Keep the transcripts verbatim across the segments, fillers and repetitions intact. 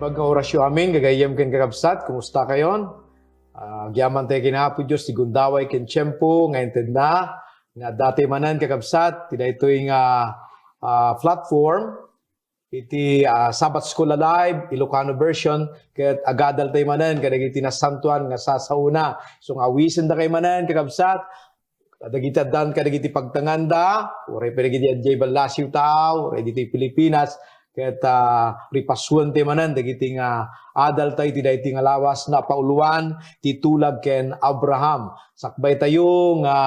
Nga orasyo amin, gagayyem ken kakabsat, kumusta kayon? Ah, agyaman tayo ken Apo Dios ti gundaway ken tiempo nga intedna, nga adda tayo manen kakabsat, ti daytoy nga, ah, platform, iti, ah, Sabbath School Alive, Ilocano version, ket agadal tayo manen kadagiti nasantuan nga sasaona. So, nga awisenda kayo manen, kakabsat, dagiti addan kadagiti pagtanganda, uray pa dagiti adjay ballasiw tao, uray ditoy Pilipinas, ket, ah, ripasuan ti manen dagiti nga adal tayo ti daytoy nga lawas nga pauloan ti tulag ken Abraham. Sakbay tayo nga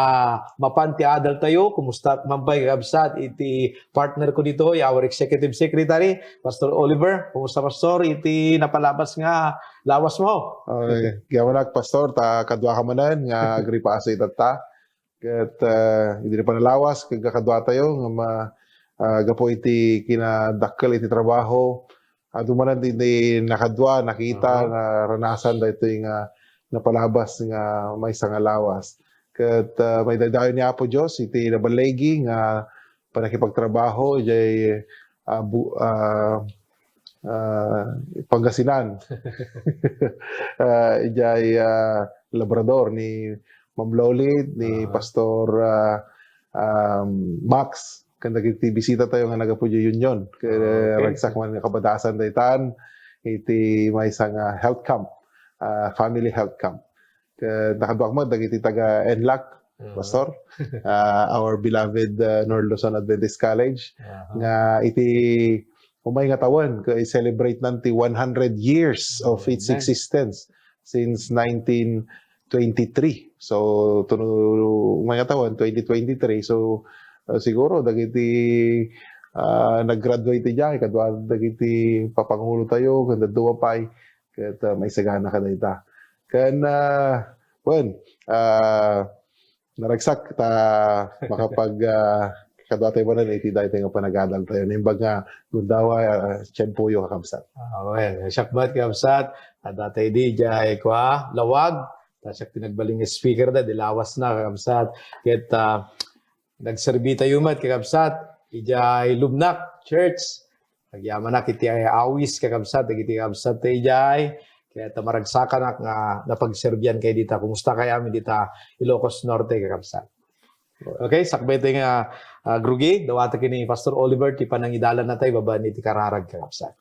mapan ti adal tayo, kumusta man pay kakabsat iti partner ko ditoy, our executive secretary, Pastor Oliver. Kumusta, Pastor, iti napalabas nga lawas mo? Ay, agyaman ak, Pastor, ta kadua ka manen nga agripaas itatta. Ket, ah, idi panalawas, kagga kadua tayo nga ma-, ah, gapu iti kinadakkel iti trabaho, adu manen ti, ti nakadua, nakita, Aha. naranasan daytoy nga napalabas nga maysa nga lawas. Ket, ah, maidaydayaw ni Apo Dios iti naballigi nga pannakipagtrabaho idiay, ah, bu-, ah, ah, Pangasinan. Ah, idiay, ah, Labrador ni Ma'am Loli, ni Aha. Pastor, ah, um, Max, ken dagiti bisita tayo nga naggapu idiay Union. Ket Ah, okay. ragsak man nga kabadasan daytan iti maysa nga health camp, ah, family health camp. Ket nakaduak met dagiti taga-ENLAC, Mhm. Pastor, ah, our beloved, ah, North Luzon Adventist College, Aha. nga iti umay nga tawen, ket i-celebrate nan ti one hundred years of its Amen. existence since nineteen twenty-three. So, tuno-, umay nga tawen, twenty twenty-three. So, ah, siguro, dagiti, ah, nag-graduate idiay, kadua dagiti papangulo tayo, ken dadduma pay, ket, ah, maisagana kadayta. Ken, ah, wen, ah, naragsak ta makapag, ah, kadua tayo manen iti daytoy nga panagadal tayo. Naimbag nga gundaway, ah, tiempoyo, kakabsat. Ah, wen, siak met, kakabsat, adda tayo di, idiay, kua, lawag, ta siak ti nagbalin nga speaker da, di lawas na, kakabsat. Ket, ah, nagserbi tayo met, kakabsat, idiay Lumnak Church. Agyamanak iti awis, kakabsat, dagiti kakabsat tayo idiay. Ket ta maragsakanak nga napagserbian kayo dita. Kumusta kayo amin dita Ilocos Norte, kakabsat? Okay, sakbay tayo nga, ah, Grugi, dawata kini Pastor Oliver, ti panangidalan na tayo, babaen iti kararag, kakabsat.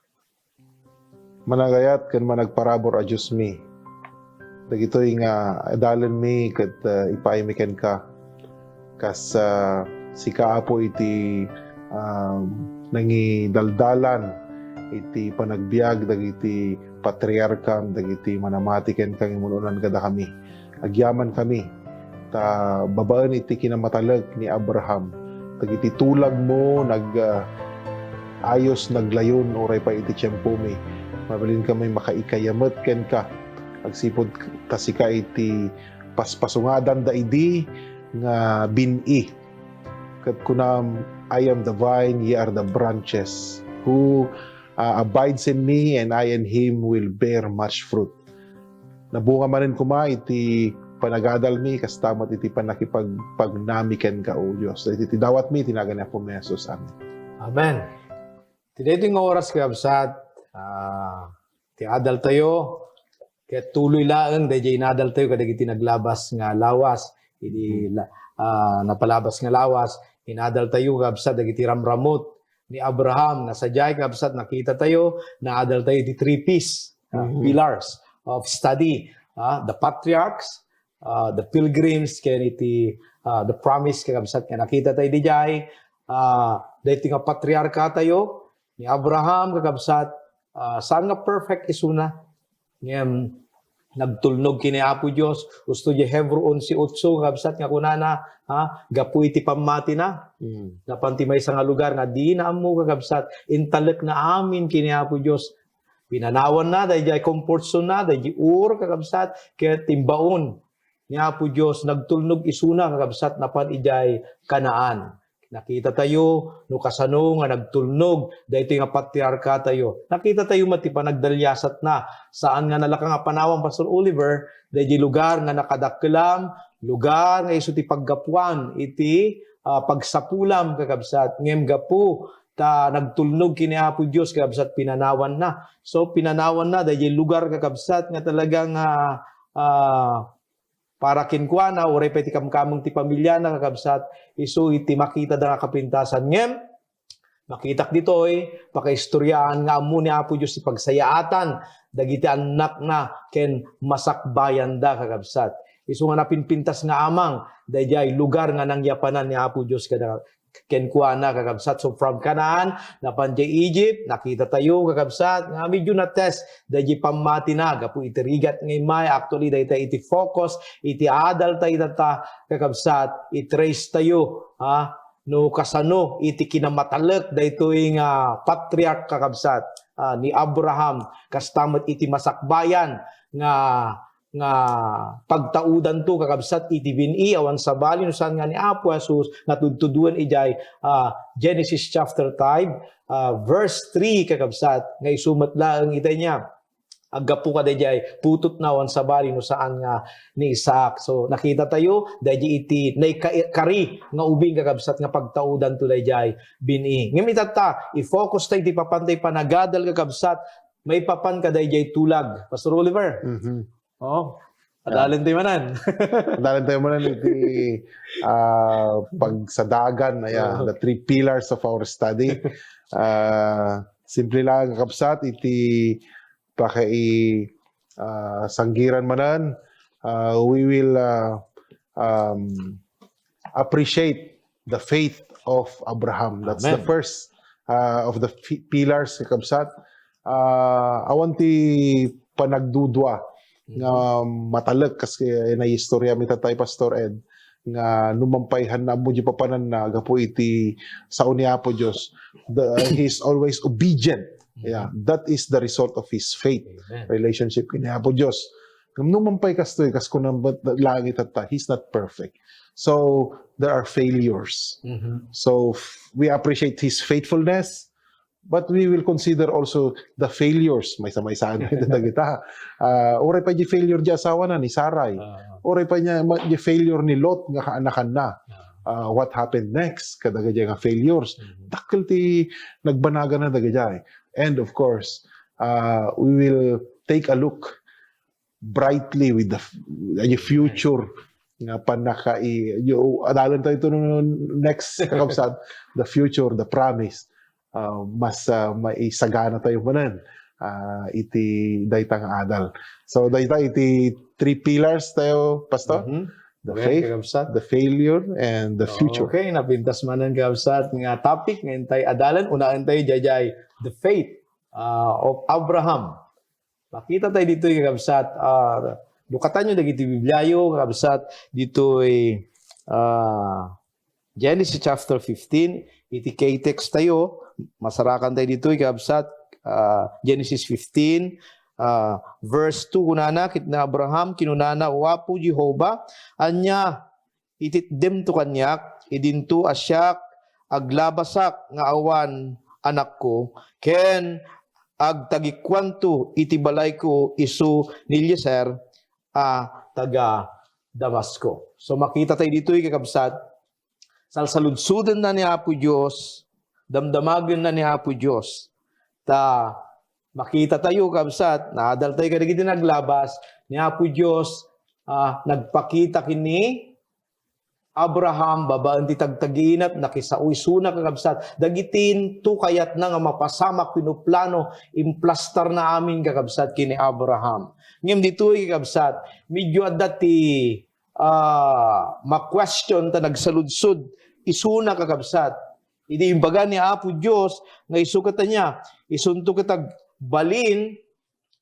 Managayat ken managparabur a Diosmi, dagitoy nga adalenmi ket, ah, ipaaymi kenka. Kas, ah, sika, Apo, iti, ah, nangidaldalan iti panagbiag dagiti patriarkam, dagiti manamati kenka nga immun-unan kadakami. Agyamankami, ta babaen iti kinamatalek ni Abraham, dagiti tulagmo nag, ah, ayos naglayon uray pay iti tiempomi. Mabalinkamay makaikayamet kenka, agsipud ta sika iti paspasungadan da idi nga bin-i. Ket kunam, "I am the vine, ye are the branches. Who, ah, abides in me and I in him will bear much fruit." Nabunga manen koma iti panagadalmi, kasta met iti pannakipagpagnami kenka, O Dios. Iti, iti dawatmi, iti nagan ni Apomi Jesus. Amen. Amen. Ti daytoy nga oras, kakabsat, ah, ti adal tayo, ket tuloy laeng daydiay inadal tayo kadagiti naglabas nga lawas, idi Hmm. la-, ah, napalabas nga lawas, inadal tayo, kakabsat, dagiti ramramut ni Abraham, nga sadiay, kakabsat, nakita tayo, naadal tayo iti three Ps, ah, Mhm. pillars of study, ah, the patriarchs, ah, the pilgrims, ken iti, ah, the promise, kakabsat, nga nakita tayo didiay, ah, daytoy nga patriarka tayo, ni Abraham, kakabsat, ah, saan nga perfect isuna. Ngem, nagtulnog ken ni Apo Dios, usto di Hebreo onse otso, kakabsat, nga kunana, ha, gapu iti pammatina, Mm. napan ti maysa nga lugar nga dina ammo, kakabsat, intalekna amin ken ni Apo Dios. Pinanawanna, daydiay comfort zone na, daydiay Ur, kakabsat, ket imbaon ni Apo Dios, nagtulnog isuna, kakabsat, napan idiay Canaan. Nakita tayo no kasano nga nagtulnog daytoy nga patriarka tayo. Nakita tayo met ti panagdaliasatna. Saan nga nalaka nga panawan, Pastor Oliver, daydiay lugar nga nakadakkelam, lugar nga isu ti paggapuan iti, ah, pagsapulam, kakabsat. Ngem gapu ta nagtulnog ken ni Apo Dios, kakabsat, pinanawanna. So, pinanawanna daydiay lugar, kakabsat, nga talagang, ah, ah, para kenkuana, uray pay ti kamkameng ti pamiliana, kakabsat, isu iti makitada nga kapintasan. Ngem, makitak ditoy, pakaistoriaan nga ammo ni Apo Dios ti pagsayaatan dagiti annakna ken masakbayanda, kakabsat. Isu nga napinpintas nga amang daydiay lugar nga nangyapanan ni Apo Dios kada, kenkuana, kakabsat. So, from Canaan, napan diay Egypt, nakita tayo, kakabsat, nga medyo na-test daydiay pammatina gapu iti rigat nga immay. Actually, dayta iti focus iti adal tayo tatta, kakabsat, i-trace tayo, ha? No kasano iti kinamatalek daytoy nga patriarch, kakabsat, ah, ni Abraham, kasta met iti masakbayan nga, nga pagtaudanto, kakabsat, iti bin-i awan sabali no saan nga ni Apo Jesus nga tudtuduen idiay, ah, Genesis chapter five, ah, verse three, kakabsat, nga isu met laeng itay niya. Aggapu kadaydiay putotna awan sabali no saan nga ni Isaac. So, nakita tayo, daydiay iti naika-, kari nga ubing, kakabsat, nga pagtaudanto daydiay bin-i. Ngem itatta, i-focus tayo iti papan tayo panagadal, kakabsat, maipapan kadaydiay tulag. Pastor Oliver? Mhm. Oh, adalen tayo manen. Adalen tayo manen iti, ah, pagsadagan, ayan, Oo. the three pillars of our study. Ah, simple lang, kakabsat, iti pakai-, ah, sanggiran manen, ah, we will, ah, um, appreciate the faith of Abraham. That's the Amen. first, ah, of the fi-, pillars, kakabsat. Ah, awan ti panagdudua Mhm. nga matalek kas, eh, naiistorya mi tatay, Pastor Ed, nga numan pay han ammo di papananna gapu iti sao ni Apo Dios. The, he is always obedient. Yeah, Mhm. that is the result of his faith Amen. relationship ken ni Apo Dios. Ngem numan pay kastoy, kas kuna met laeng itatta, he's not perfect. So, there are failures. Mhm. So, f-, we appreciate his faithfulness, but we will consider also the failures. Maysa-maysa na iti dagita. Ah, uray pay di failure di asawana ni Sarai. Ah. Uray pay niya, ma-, di failure ni Lot nga kaanakanna. Ah. Ah, what happened next? Kadagiti nga failures. Mhm. Dakkel ti nagbanagana dagiti. And of course, ah, we will take a look brightly with the f-, the future nga panakai-, yo, adalen tayo to no next, kakabsat, the future, the promise. Ah, mas, ah, maisagana tayo manen, ah, iti dayta nga adal. So, dayta iti three pillars tayo, Pastor. Mhm. The Okay, faith, kakabsat. the failure, and the future. Okay, napintas manen, kakabsat, nga topic nga intay adalen. Unaen tayo, jajay, the faith, ah, of Abraham. Makita tayo ditoy, kakabsat, ah, lukatanyo dagiti Bibliayo, kakabsat, ditoy, ah, Genesis chapter fifteen, iti K-text tayo, masarakan tayo ditoy, kakabsat, ah, Genesis fifteen, ah, verse two, kunana, ket ni Abraham, kinunana, "O Apo Jehovah, ania ititdemto kaniak, idinto a siak aglabasak nga awan anakko, ken agtagikuanto iti balayko isu ni Eliezer a taga Damasco." So, makita tayo ditoy, kakabsat, salsaludsodenna ni Apo Dios, damdamagenna ni Apo Dios. Ta, makita tayo, kabsat, naadal tayo kadagiti naglabas, ni Apo Dios, ah, nagpakita ken ni Abraham, babaen ti tagtagiinat, nakisao isuna, kakabsat, dagiti into kayatna nga mapasamak, pinuplano, implastarna amin, kakabsat, ken ni Abraham. Ngem ditoy, kakabsat, medyo adda ti ah, ma-question ta nagsaludsod isuna, kakabsat. Idi imbaga ni Apo Dios nga isu ket ania, isunto ket agbalin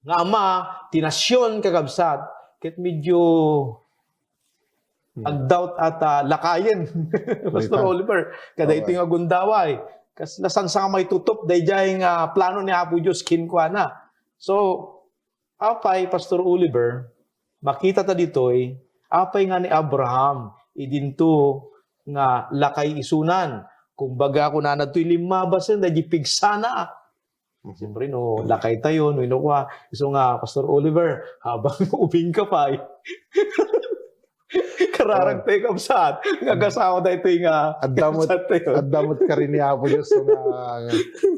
nga ama ti nasion, kakabsat, ket medyo Hmm. ag-doubt at, ah, lakayen, Pastor Oliver. Kadaytoy nga gundaway. Kasla saan sa nga maitutop daydiay nga plano ni Apo Dios kenkuana. So, apay, Pastor Oliver, makita ta ditoy, apay nga ni Abraham, idinto nga lakay isunan. Kumbaga, kunana ditoy, limmabasen daydi pigsana. Mhm. Siyempre, no, lakay tayo, no, ino kwa, isu nga, Pastor Oliver, habang ubing ka pay, Rarag tayo, kabsat. Nga agasawa daytoy nga Adda met, kabsat tayo. Adda met karin ni Apo Dios nga,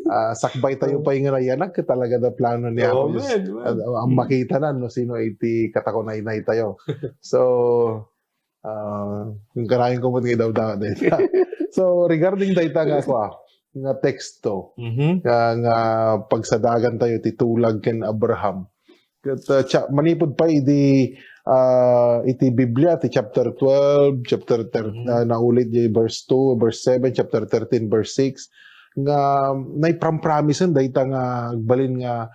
ah, sakbay tayo Oo. pay nga nayanag, ket talaga da plano ni Apo Oo, Dios. man, man. Ad-, ang Mm. makita na, no, sino iti katakunaynay tayo. So, ah, kung kanayon ko met nga idawdaw dayta. So, regarding dayta nga, kwa, nga teksto, Mhm. nga, nga pagsadagan tayo ti tulag ken Abraham. Ket, ah, cha-, manipud pay idi, ah, iti Biblia, ti chapter twelve, chapter thirteen, Mhm. ah, naulit di verse two, verse seven, chapter thirteen, verse six, nga naiprampromisen dayta nga agbalin nga,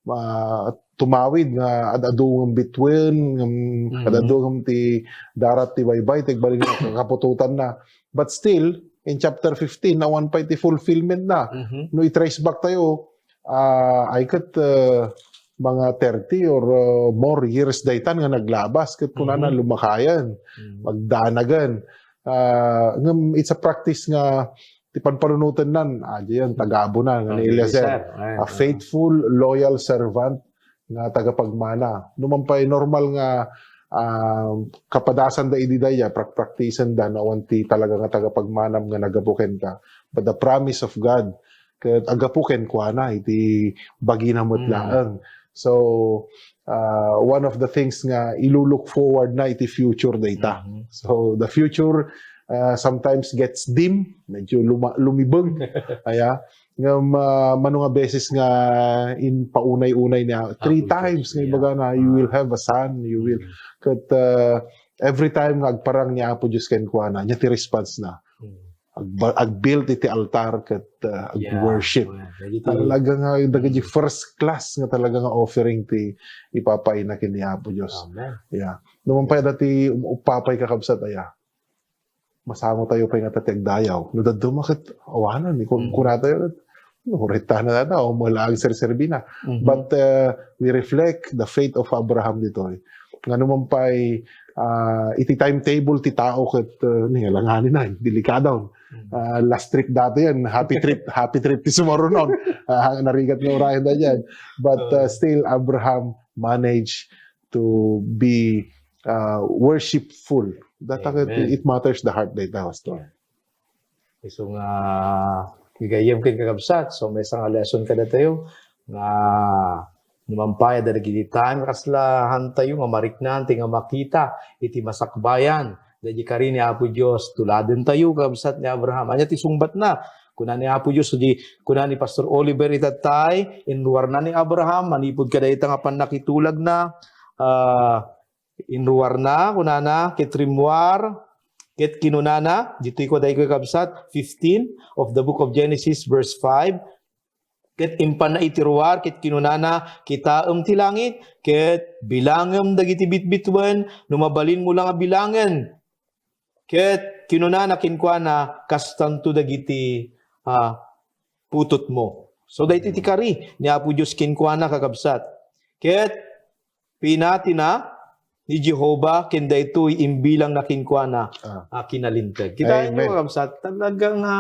ah, tumawid nga ad-adu ngem bituon, ngem Mhm. ad-adu ngem ti darat ti baybay, ti agbalin nga kaputotanna. But still, in chapter fifteen, awan pay ti fulfillment na. Mhm. No i-trace back tayo, ah, ay ket, ah, mga thirty or, ah, more years daytan nga naglabas, ket kunana Mhm. lumakayan, Mhm. magdanagan. Ah, ngem it's a practice nga ti panpanunotennan, ah, diyan, tagabo na, nga Ah, ni Eliezer. Eliezer. Ay, A ah. faithful, loyal servant nga tagapagmana. No man pay normal nga, ah, kapadasan da idi dayta, prak-, praktisan da, no awan ti talaga nga tagapagmanam nga nagapu kenka. But the promise of God, ket agapu kenkuana iti bagina met Mm. laeng. So, ah, one of the things nga ilu-look forward na iti future dayta. Mhm. So, the future, ah, sometimes gets dim, medyo luma-, lumibeng. Aya, ngem, ah, mano nga beses nga in paunay-unay niya, three Apo Dios, times nga yeah. ibaga na, "You will Ah. have a son, you will." Mm. Ket, ah, every time nga agparang ni Apo Dios kenkuana, nia ti response na. Mm. Agba-, agbuild iti altar ket, ah, Yeah. ag-worship. Yeah. Dagiti Talaga nga, dagiti Mm. first class nga talaga nga offering ti ipapaina ken ni Apo Dios. Amen. Yeah. No man pay dati um-, upapay kakabsat aya. Masango tayo pay nga ta ti agdayaw. No dadduma ket awanan, ni kun-, Mm. kuna tayo, no, retta na data, o mala agserserbi na. Mhm. But, uh, we reflect the faith of Abraham ditoy. Nga no man pay, ah, iti timetable ti tao ket, uh, ni, alanganin na, delikado. Mm. Ah, last trip dati yan, happy trip, happy trip ti sumarunon. Ah, narigat nga urayan da dyan. But, uh, Uh. still, Abraham managed to be, uh, worshipful. Data ket Amen. it matters the heart dayta, Pastor. Yeah. Isu nga, gagayyem ken kakabsat, so maysa nga lesson kadatayo nga no man pay adda dagiti time, kaslahantayo nga mariknaan ti nga makita iti masakbayan dagiti kari ni Apo Dios, tuladentayo, kabsat ni Abraham. Ania ti sungbatna? Kuna ni Apo Dios, di, kuna ni Pastor Oliver itattay, inruarna ni Abraham, manipud kadayta nga pannakitulagna, ah, inruarna, kunana, ket rimmuar, ket kinunana, ditoy ko, daytoy, kabsat, fifteen of the book of Genesis, verse five, ket impanna iti ruar, ket kinunana, "Kitaem ti langit, ket bilangem dagiti bitbituen, no mabalinmo la nga bilangen." Ket kinunana kenkuana, "Kastanto dagiti, ah, putotmo." So, daytoy ti kari ni Apo Dios kenkuana, kakabsat. Ket pinatina ni Jehovah ken daytoy imbilangna kenkuana Ah. a kinalinteg. Kitaenyo, Amen. kakabsat, talaga nga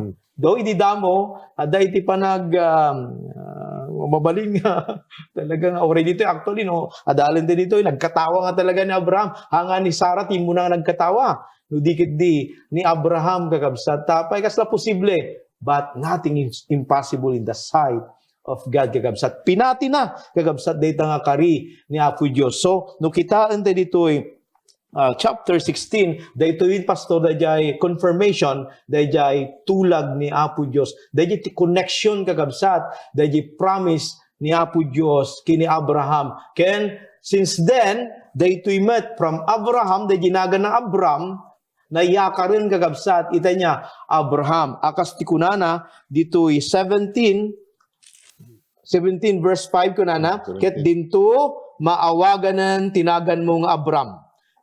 Mhm. do idi damo, adda iti panag, um, ah, mabalin nga talaga nga, already ditoy, actually, no, adalen ti ditoy, nagkatawa nga talaga ni Abraham. Haan nga ni Sarah, ti immuna nga nagkatawa. No di ket di, ni Abraham, kakabsat, ta apay kasla posible? But nothing is impossible in the sight of God, kakabsat. Pinatina, kakabsat, dayta nga kari ni Apo Dios. So, no kitaen tayo ditoy, ah, chapter sixteen, daytoy, Pastor, dayjay confirmation, dayjay tulag ni Apo Dios, dayjay ti connection, kakabsat, dayjay promise ni Apo Dios ken ni Abraham. Ken since then, daytoy met from Abraham, dayjay naganna Abram, nayakaren, kakabsat, ita nia, Abraham. A kas ti kunana ditoy seventeen, seventeen verse five kunana, Seventeen. "Ket dinto maawaganen ti naganmo nga Abram.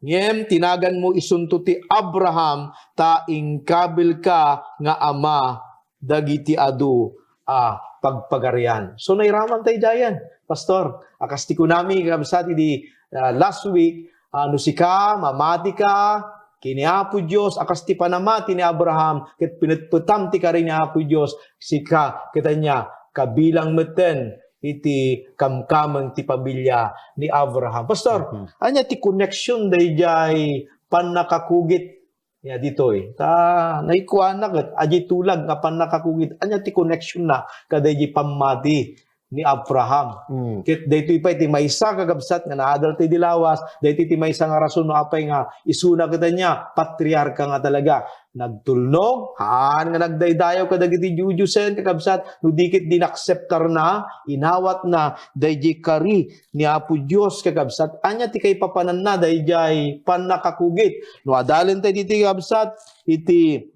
Ngem ti naganmo isunto ti Abraham, ta inkabilka nga ama dagiti adu a pagpagarian." So, nairaman tayo diayen, Pastor. A kas ti kunami, kabsat, idi, ah, last week, ah, no sika, mamati ka, ken ni Apo Dios, a kas ti panamati ni Abraham, ket pinetpetam ti kari ni Apo Dios, sika, ket ania, kabilang metten iti kamkameng ti pamilya ni Abraham. Pastor, Mhm. ania ti connection dayjay pannakakugit niya ditoy. Ta, naikuana ket, adiay tulag nga pannakakugit. Ania ti connection na kadaydi pammati ni Abraham? Mm. Ket daytoy pay ti maysa, kakabsat, nga naadal ti di lawas, daytoy ti maysa nga rason no apay nga isuna ket ania, patriarka nga talaga. Nagtulnog, haan nga nagdaydayaw kadagiti diudiosen, kakabsat, no di ket di nakseptarna, inawatna, daydi kari ni Apo Dios, kakabsat. Ania ti kaipapananna daydiay pannakakugit? No adalen tayo ditoy, kakabsat, iti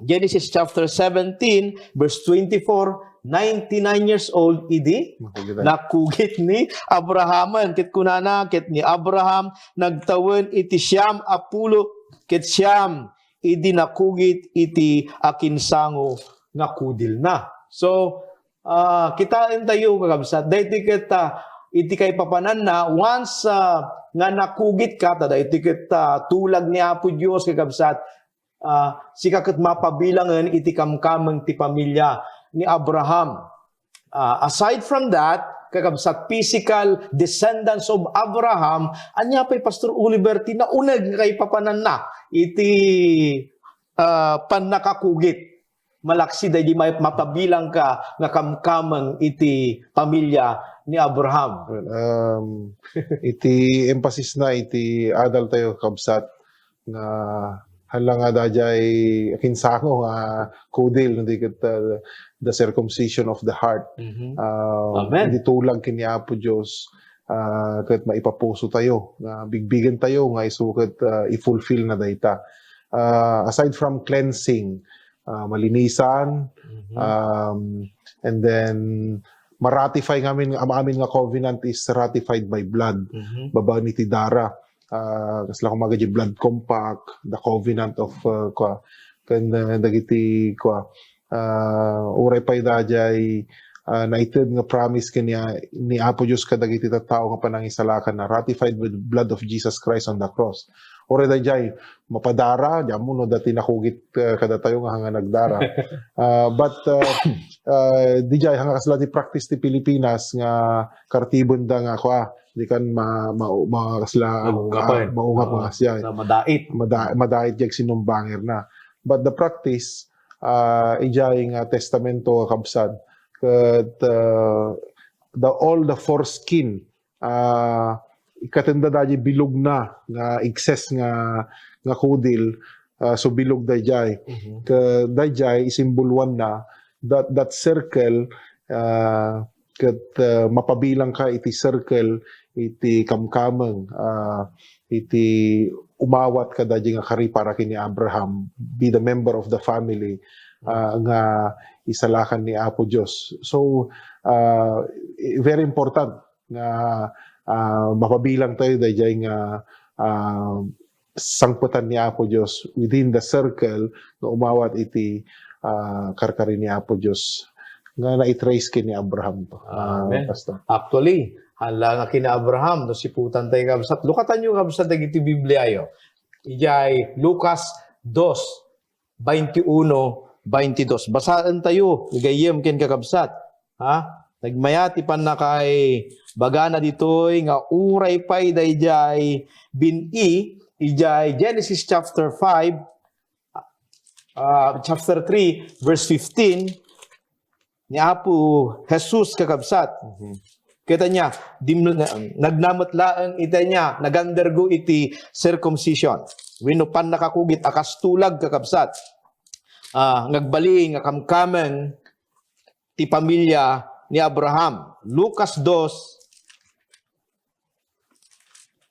Genesis chapter seventeen, verse twenty-four, ninety-nine years old idi Nakugit tayo. Nakugit ni Abrahamen. Ket kunana, ket ni Abraham nagtawen iti siam a pulo ket siam idi nakugit iti akinsango nga kudilna. So, ah, kitaen tayo, kakabsat. Daytoy ket, ah, iti kaipapananna, once, ah, nga nakugit ka, ta daytoy ket, ah, tulag ni Apo Dios, kakabsat, ah, sika ket mapabilangen iti kamkameng ti pamilya ni Abraham. Ah, aside from that, kakabsat, physical descendants of Abraham, ania pay, Pastor Oliver, ti nauneg nga kaipapananna iti, ah, pannakakugit? Malaksid daydi may mapabilang ka nga kamkameng iti pamilya ni Abraham. Well, um, iti emphasis na iti adal tayo, kabsat, nga hala nga daydiay akinsango nga kudil, no di ket, uh, the circumcision of the heart. Mhm. Uh, Amen. Iti tulag ken ni Apo Dios, uh, ket maipapuso tayo, nga bigbigen tayo nga isu ket, uh, i-fulfill na dayta. Uh, aside from cleansing, ah, malinisan, Mhm. um, and then ma-ratify ngamin, am-, amin nga covenant is ratified by blood. Mhm. Babaen iti dara. Ah, kasla kumaga di blood compact, the covenant of, uh, kua, ken, uh, dagiti kua, ah, uray pay daydiay, ah, naited nga promise ken ni, ni Apo Dios kadagiti tattao nga panangisalakanna, ratified with blood of Jesus Christ on the cross. Uray daydiay, mapadara, diammo no dati nakugit, eh, kadatayo nga, nga nagdara. Ah, but, ah, ah, daydiay, haan nga kasla ti practice ti Pilipinas nga kartibenda nga, kua, di kan ma-, ma-, ma-, kasla, Maungap, ah, eh. Maungap Oo. Nga siya, eh. Na madait. Mada-, madait diay sinumbangirna. But the practice, ah, idiay nga testamento, kabsat, ket, ah, the, all the foreskin ah, ikatenda daydiay bilog na nga excess nga, nga kudil, ah, so bilog daydiay. Mhm. Ket daydiay isimboloanna that, that circle, ah, ket, ah, mapabilang ka iti circle iti kamkameng, ah, iti umawat kadaydiay nga kari para ken ni Abraham, be the member of the family, ah, nga isalakan ni Apo Dios. So, ah, i-, very important nga, ah, mapabilang tayo daydiay nga, ah, sangpetan ni Apo Dios within the circle nga umawat iti, ah, karkari ni Apo Dios nga naitrace ken ni Abraham to, ah, Amen. Pastor. Actually, hala nga ken ni Abraham, no, siputan tayo, kabsat. Lukatanyo, kabsat, dagiti Bibliayo. Idiay Lucas dos, baintiuno, baintidos. Basaen tayo, ni gayyem ken kakabsat. Ha? Nagmaya ti pannakaibagana ditoy nga uray pay daydiay bin-i, idiay Genesis chapter five, ah, chapter three, verse fifteen, ni Apo Jesus, kakabsat. Mhm. Kita niya, dim-, na-, nagna met laeng ita niya, nag-undergo iti circumcision. Wenno pannakakugit a kas tulag, kakabsat. Ah, ngagbalin nga kamkameng ti pamilya ni Abraham. Lucas dos,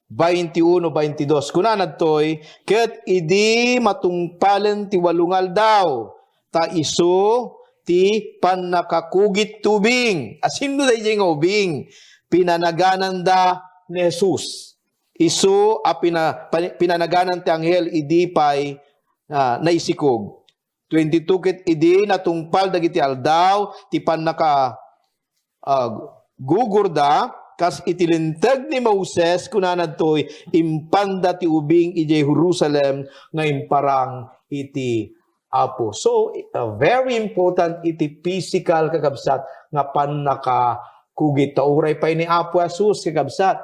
baintiuno, baintidos. Kunana ditoy, "Ket idi matungpalen ti walo nga aldaw, ta isu ti pannakakugit ti ubing." Asinno daydiay nga ubing? Pinanagananda ni Jesus. Isu a pina-, pa-, pinanaganan ti anghel idi pay, ah, naisikog. Twenty-two, ket idi natungpal dagiti aldaw ti pannaka-, ah, gugurda, kas iti linteg ni Moses, kunana ditoy, "Impanda ti ubing idiay Jerusalem nga imparang iti Apo." So, ah, very important iti physical, kakabsat, nga pannakakugit. Ta uray pay ni Apo Jesus, kakabsat,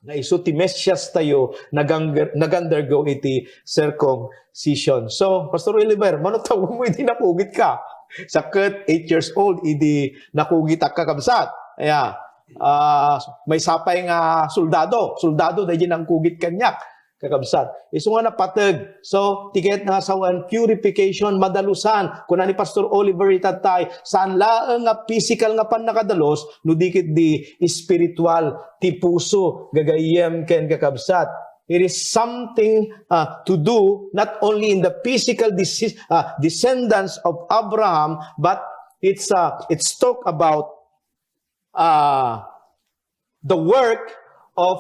nga isu ti Mesias tayo, nag-, nag-undergo iti circumcision. So, Pastor Oliver, mano tawag mo idi nakugit ka? Sakit, eight years old, idi nakugit ak, kakabsat. Aya, ah, may sapay nga soldado. Soldado, daydi nangkugit kaniak, kakabsat. Isu nga napateg. So, ti kayat nga sawen, purification, madalusan. Kuna ni Pastor Oliver itatay, saan laeng nga physical nga pannakadalos, no di ket di spiritual, ti puso, gagayyem ken kakabsat. It is something, uh, to do not only in the physical desi-, uh, descendants of Abraham, but it's, uh, it's talk about, uh, the work of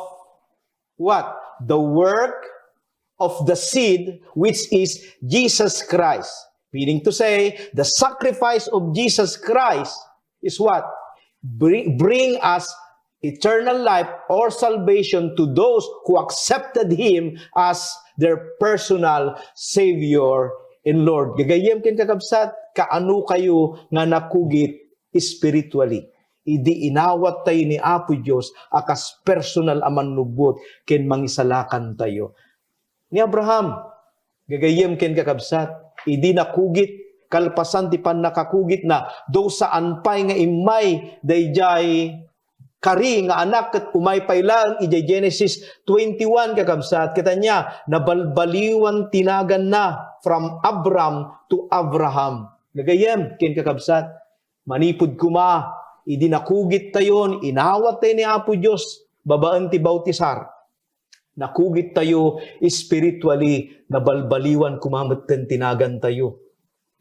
what? The work of the seed, which is Jesus Christ. Meaning to say, the sacrifice of Jesus Christ is what? Bring, bring us eternal life or salvation to those who accepted Him as their personal Savior and Lord. Gagayyem ken kakabsat, kaano kayo nga nakugit spiritually? Idi inawat tayo ni Apo Dios a kas personal a mannubot ken mangisalakan tayo. Ni Abraham, gagayyem ken kakabsat, idi nakugit, kalpasan ti pannakakugitna, do saan pay nga immay daydiay kari nga anak ket umay pay laeng idiay Genesis twenty-one, kakabsat, ket ania, nabalbaliwan ti naganna from Abram to Abraham. Gagayyem ken kakabsat, manipud koma, idi nakugit tayon, inawat tayo ni Apo Dios babaen ti bautisar. Nakugit tayo spiritually, nabalbaliwan koma metten ti nagan tayo.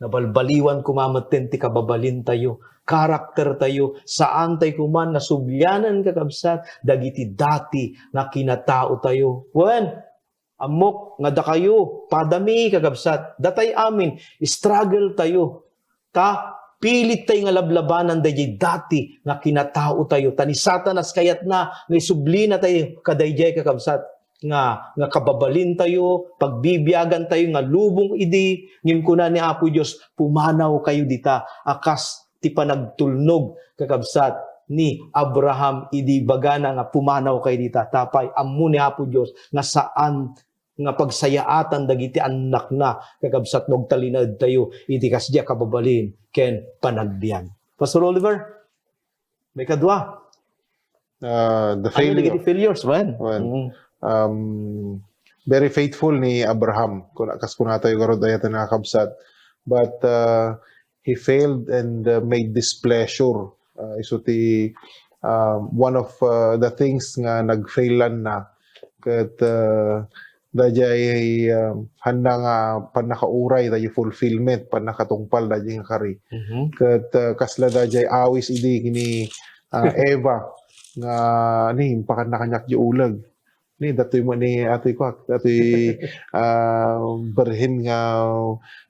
Nabalbaliwan koma metten ti kababalin tayo, karakter tayo, saan tayo koma nga sublianen, kakabsat, dagiti dati nga kinatao tayo. Wen, ammok nga dakayo, padami, kakabsat, datay amin, struggle tayo. Ta, pilit tayo nga lablabanan daydiay dati nga kinatao tayo. Ta ni Satanas kayatna nga isublina tayo kadaydiay, kakabsat, nga, nga kababalin tayo, pagbibiagan tayo nga lubong idi, ngem kuna ni Apo Dios, "Pumanaw kayo dita, a kas ti panagtulnog, kakabsat, ni Abraham idi ibagana nga pumanaw kayo dita." Tapay, ammo ni Apo Dios nga saan nga pagsayaatan dagiti annakna, kakabsat, no agtalinaed tayo iti kasdiay a kababalin ken panagbiag. Pastor Oliver, may kadua. Ah, the Ano failure. dagiti failures, man? Well, Mm. um, very faithful ni Abraham. Kuna-, kas kunatayo garud, ayat nga kakabsat. But, uh, he failed and, uh, made displeasure. Uh, isu ti, uh, one of, uh, the things nga nagfailanna. Ket, uh, daydiay, um, hanna nga pannakauray, daydiay fulfillment, pannakatungpal, daydiay nga kari. Mhm. Ket, uh, kasla daydiay awis idi ni, uh, Eva nga, ni, impakanna kaniak diay uleg. Ni, datoy mo ni atoy kuak, datoy, ah, birhen nga,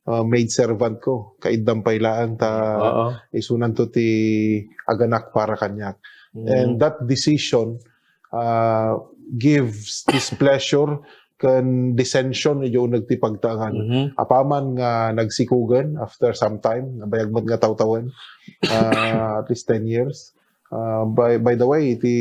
ah, maid servant ko. Kaiddam pay laeng ta Oo. isunanto ti aganak para kaniak. Mm. And that decision, ah, gives displeasure ken dissension idiay uneg ti pagtaengan. Mhm. Apaman nga nagsikugen after some time, nabayag met nga tawtawen, ah, at least ten years. Ah, by, by the way, iti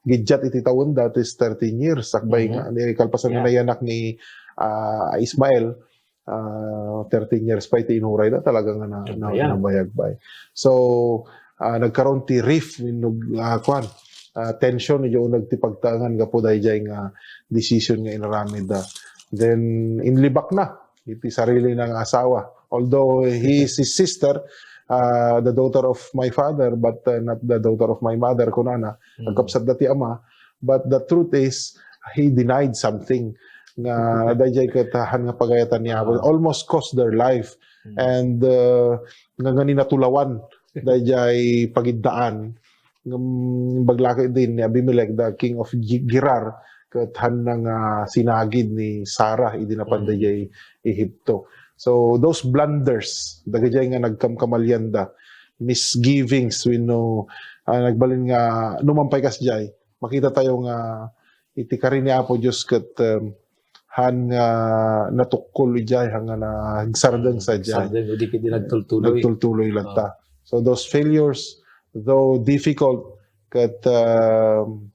giddiat iti tawen, that is thirteen years. Sakbay Mhm. nga, ni, kalpasan nga Yeah. nayanak ni, ah, Ismael, ah, thirteen years pay ti inuray da, talaga nga na, na, Nabayag. nabayag bay. So, ah, nagkaroon ti rift, wenno, ah, kuan, ah, tension, idiay uneg ti pagtaengan gapu daydiay nga decision nga inaramid da. Then, inlibak na iti sarili na nga asawa. Although he is his sister, uh, the daughter of my father, but, uh, not the daughter of my mother, kunana, Mm. nagkabsat da ti ama. But the truth is, he denied something nga daydiay ket han nga pagayatan ni Abraham. Ah. Almost cost their life. Mm. And, uh, nga, nga ninatulawan daydiay pagiddaan. Ngem imbag la ketdin ni Abimelech, the king of Gi-, Gerar, ket hanna nga sinagid ni Sarah idi napan Mm. daydiay Ehipto. So, those blunders, dagiti nga nagkamkamalianda, misgivings, wenno, ah, nagbalin nga, no man pay kasdiay, makita tayo nga iti kari ni Apo Dios ket, um, han nga natukkol idiay, han nga nagsardeng Mm, sadiay. Sardeng, o di ket di nagtultuloy. Nagtultuloy latta. Ah. So those failures, though difficult, ket, um,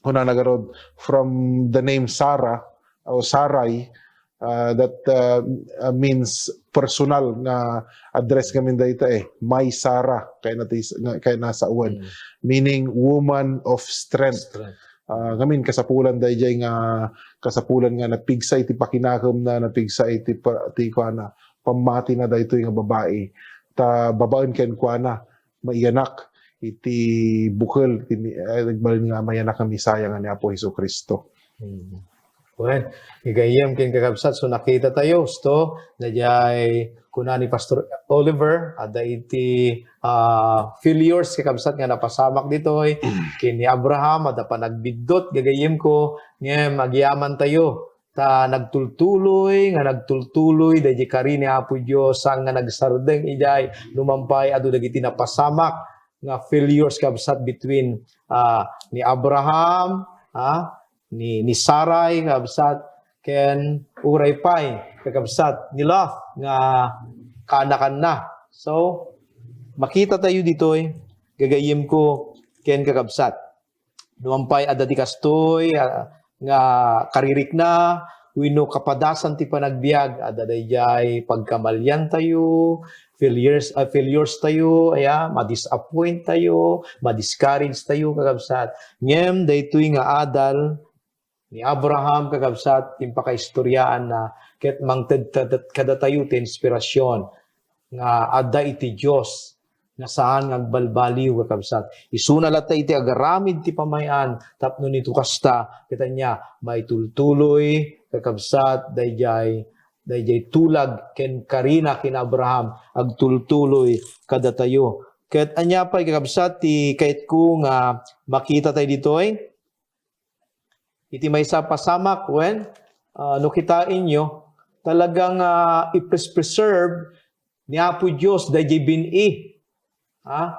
kunana garud, from the name Sarah o Sarai, uh, that uh, uh, means personal nga address ngamin dayta, eh, "My Sarah," kayatna ti, nga, kayatna sawen. Mm. Meaning woman of strength. Strength. Ah, ngamin, kasapulan daydiay nga, kasapulan nga napigsa iti pakinakemna, napigsa iti pa-, ti kuana, pammatina daytoy nga babai. Ta babaen kenkuana, maiyanak iti bukel ti mi-, eh, nagbalin nga maiyanak nga Messiah nga ni Apo Jesu-Cristo. Hmm. Wen, gagayyem ken kakabsat, so nakita tayo, sto, daydiay kuna ni Pastor Oliver, adda iti, ah, failures, kakabsat, nga napasamak ditoy, ken ni Abraham, adda panagbiddut, gagayyem ko, ngem agyaman tayo, ta nagtultuloy, nga nagtultuloy, daydiay kari ni Apo Dios, saan nga nagsardeng idiay, numan pay adu dagiti napasamak nga failures, kabsat, between, ah, ni Abraham, ah, ni, ni Sarai, kabsat, ken uray pay, kakabsat, ni Lot nga kaanakanna. So, makita tayo ditoy, gagayyem ko, ken kakabsat. Numan pay adda ti kastoy, ah, nga karirikna, wenno kapadasan ti panagbiag, adda daydiay pagkamalian tayo, failures, ah, failures tayo, aya, ma-disappoint tayo, ma-discourage tayo, kakabsat. Ngem daytoy nga adal ni Abraham, kakabsat, impakaistoryaanna, ket mangted kad-, kadatayo ti inspirasyon nga adda iti Dios nga saan nga agbalbaliw, kakabsat. Isuna latta iti agaramid ti pamay-an tapno nito kasta, ket ania, maitultuloy, kakabsat, daydiay, daydiay tulag ken karina ken Abraham agtultuloy kadatayo. Ket ania pay, kakabsat, ti kayatko nga makita tayo ditoy? Iti maysa a pasamak, wen, ah, no kitaenyo, talagang, ah, ipres-preserve ni Apo Dios daydiay bin-i. Ha?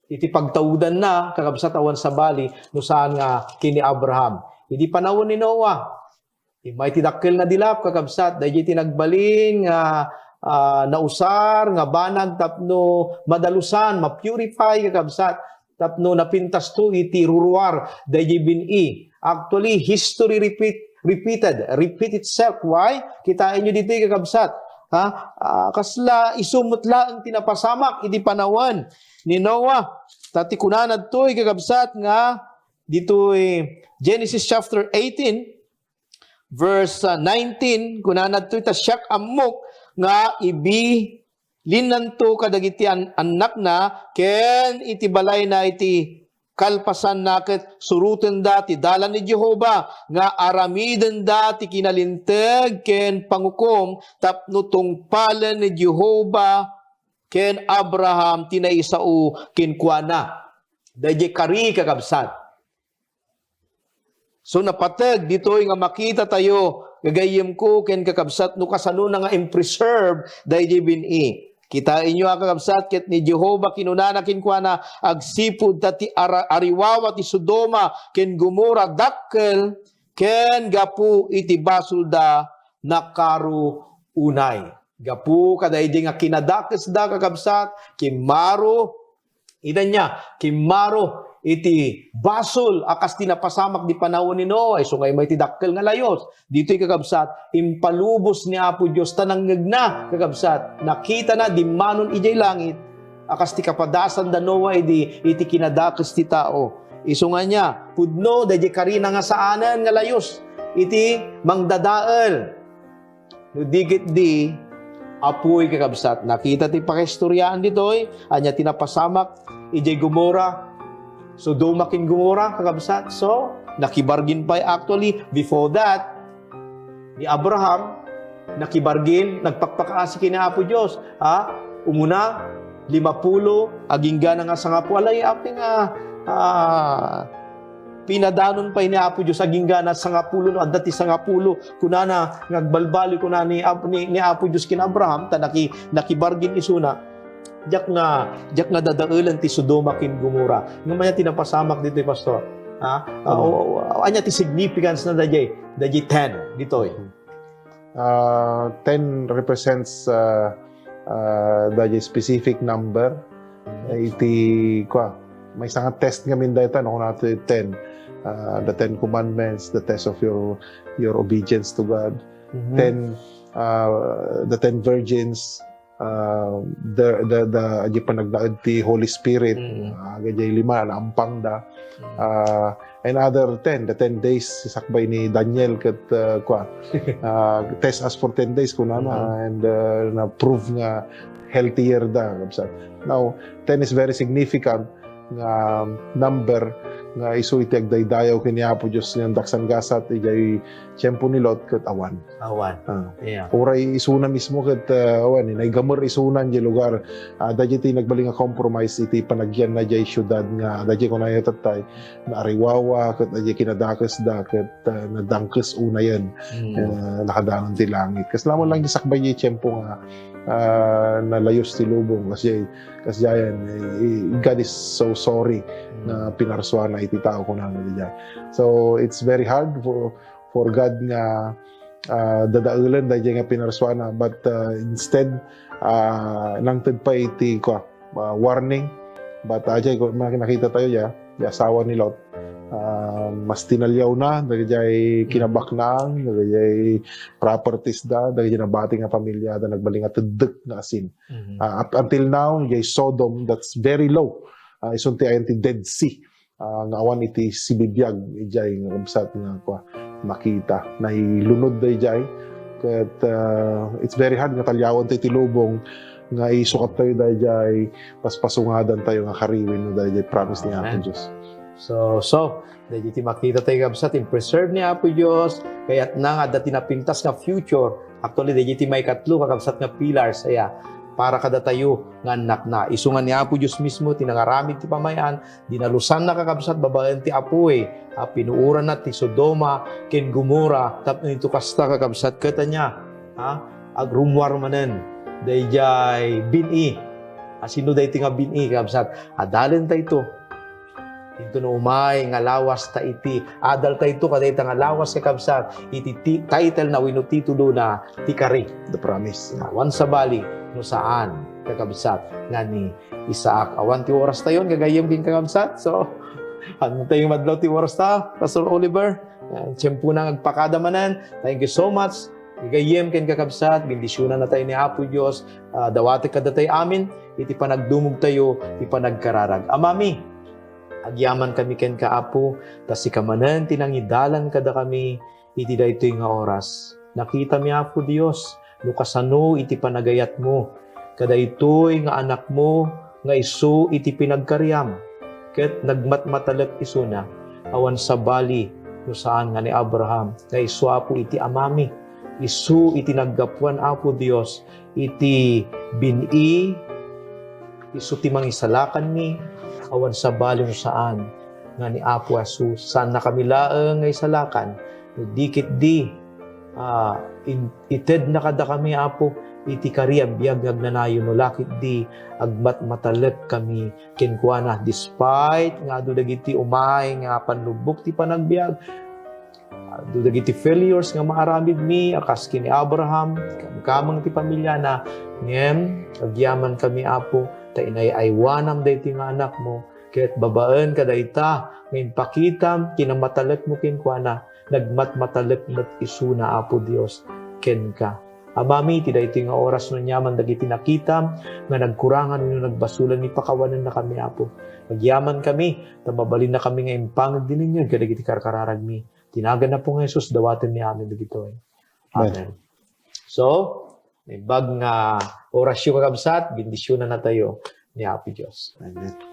Iti pagtaudanna, kakabsat, awan sabali, no saan nga ken ni Abraham. Idi panawen ni Noah, immay ti dakkel nga dilap, kakabsat, daydiay ti nagbalin nga, ah, nausar nga banag tapno madalusan, ma-purify, kakabsat, tapno napintasto iti ruruar daydiay bin-i. Actually, history repeat, repeated, repeat itself. Why? Kitaenyo ditoy, kakabsat. Ha? Ah, kasla isu met laeng ti napasamak idi panawen ni Noah. Ta ti kunana ditoy, kakabsat, nga ditoy Genesis chapter eighteen, verse, ah, nineteen, kunana ditoy, ta siak ammok nga ibilinnanto kadagiti an-, annakna ken iti balayna iti kalpasanna ket surotenda ti dalan ni Jehovah nga aramidenda ti kinalinteg ken pangukom tapno tungpalen ni Jehovah ken Abraham ti naisao kenkuana. Daydiay kari, kakabsat. So, napateg ditoy nga makita tayo, gagayyemko ken kakabsat, no kasanona nga impreserve daydiay bin-i. Kitaenyo a, kakabsat, ket ni Jehovah kinunana kenkuana, agsipud ta ti ara-, ariwawa ti Sodoma ken Gomorra dakkel, ken gapu iti basolda, nakaro unay. Gapu kadaydi nga kinadakesda, kakabsat, kimmaro, ida nia, kimmaro iti basol a kas ti napasamak di panawen ni Noah, isu nga immay ti dakkel nga layos. Ditoy, kakabsat, impalubos ni Apo Dios ta nangngegna, kakabsat, nakitana dimmanon idiay langit a kas ti kapadasan da Noah idi, iti kinadakes ti tao. Isu nga nia, pudno daydi karina nga saanen nga layos iti mangdadael. No di ketdi, apuy, kakabsat, nakita ti pakaistoriaan ditoy, ania ti napasamak idiay Gomorra, Sodoma ken Gomorra, kakabsat. So, nakibargin pay, actually, before that, ni Abraham, nakibargin, nagpakpakaasi ken ni Apo Dios. Ha? Umuna, limapulo, agingga na nga sangapulo. Alay, apay nga, ah, pinadanon pay ni Apo Dios, agingga na sangapulo, no adda ti sangapulo. Kunana, nga agbalbaliw, kuna ni Ap-, ni, ni Apo Dios ken Abraham, ta naki-, nakibargin isuna. Diak nga, diak nga dadaelen ti Sodoma ken Gomorra. Ngem ania ti napasamak ditoy, Pastor? Ha? Ah, o, o, ania ti significance na daydiay, daydiay ten ditoy? Ah, ten represents, ah, ah, daydiay specific number. Iti, kua, maysa nga test ngamin dayta, no, kunana ti ten, ah, the Ten Commandments, the test of your, your obedience to God, Mhm. ten, ah, the ten virgins, ah, the, the, the, di panagnaed ti Holy Spirit, Mm. ah, gajay lima, naampangda. Mm. Ah, and other ten, the ten days, sakbay ni Daniel ket, ah, kwa, ah, test us for ten days, kunana, Mhm. and, ah, na-prove nga healthier da, kabsat. Now, ten is very significant nga number nga isu iti agdaydayaw ken ni Apo Dios nga daksan gasat idiay tiempo ni Lot ket awan. Awan. Ah. Yeah. Uray isuna mismo ket, ah, awan, eh, naigamer isuna diay lugar. Ah, daydiay ti nagbalin nga compromise iti panagyanna diay siudad nga daydiay kunana tattay, naariwawa ket daydiay kinadakesda ket, ah, nadangkes unayen. Mm. Ah, nakadanon ti langit. Kasla man lang di sakbay diay tiempo nga, ah, nalayos ti lubong. Kasi, kasi diayen, eh, God is so sorry Mm. nga pinarsuana iti tao, kunana diay. So, it's very hard for, for God nga, ah, dadaelen daydiay nga pinarsuana, but, ah, instead, ah, nangted pay iti, kua, ah, warning. But, ah, diay, kung nakita tayo, ya, di asawa ni Lot, ah, mas tinaliawna dagiti kinabaknaan, dagiti properties da, dagiti nabati nga pamilya da, nagbalin nga teddek nga asin. Mhm. Ah, up until now, diay Sodom, that's very low. Ah, isunti ayan ti Dead Sea. Ah, nga awan iti sibibiag, idiay nga kabsat nga, kua, makita. Nailunod daydiay. Ket, ah, it's very hard nga taliawan tayo ti lubong nga isukap tayo daydiay paspasungadan tayo nga kariwen no daydiay promise ni Apo Amen. Dios. So, so, daydiay ti makita tayo, kabsat, in-preserve ni Apo Dios, kayatna nga adda ti napintas nga future. Actually, daydiay ti maikatlo, kakabsat, nga pillar, saya, para kadatayo nga annakna. Isu nga ni Apo Dios mismo ti nangaramid ti pamay-an, dinalusanna, kakabsat, babaen ti apuy, a pinuoranna ti Sodoma ken Gomorra, tapno ito kasta, kakabsat, ket ania, ha? Agrummuar manen daydiay bin-i. Asino daytoy nga bin-i, kabsat? Adalen tayto. Inton umay nga lawas ta iti, adal tayto kadayta nga lawas, kakabsat, iti ti-, title na wenno titulo na ti kari. The promise. Awan sabali no saan, kakabsat, nga ni Isaac. Awan ti oras tayon, gagayyem ken kakabsat. So, ano tayo madlaw ti oras ta, Pastor Oliver? Ah, tiyempo na nga agpakada manen. Thank you so much. Gagayyem ken kakabsat, bendisyonanna tayo ni Apo Dios. Ah, dawatek kadatayo amin iti panagdumog tayo, ti panagkararag. Amami, agyaman kami kenka, Apo, ta sika manen ti nangidalan kadakami iti daytoy nga oras. Nakitami, Apo Dios, no kasano iti panagayatmo kadaytoy nga anakmo nga isu iti pinagkariam, ket nagmatmatalek isuna. Awan sabali no saan nga ni Abraham nga isu, Apo, iti amami, isu iti naggapuan, Apo Dios, iti bin-i, isu ti mangisalakanmi. Awan sabali no saan nga ni Apo Jesus. Saannakami laeng nga isalakan, no di ketdi, ah, in-, itedna kadakami, Apo, iti kari a biag nga agnanayon, no la ketdi agmatmatalekkami kenkuana, despite nga adu dagiti umay nga panlubbok ti panagbiag, adu dagiti failures nga maaramidmi a kas ken ni Abraham, kamkameng ti pamiliana, ngem agyamankami, Apo, ta inay-aywanam daytoy nga anakmo, ket babaen kadayta nga impakitam ti namatalekmo kenkuana, nagmatmatalek met isuna, Apo Dios, kenka. Amami, iti daytoy nga oras no aniaman dagiti nakitam nga nagkurangan wenno nagbasolan, ipakawanennakami, Apo. Agyamankami, ta mabalinnakami nga impangeg ti lenyod kadagiti karkararagmi. Ti nagan Apo nga Jesus, dawatenmi amin dagitoy. Amen. Amen. So, naimbag nga orasyo, kakabsat, bendisyonannatayo ni Apo Dios. Amen.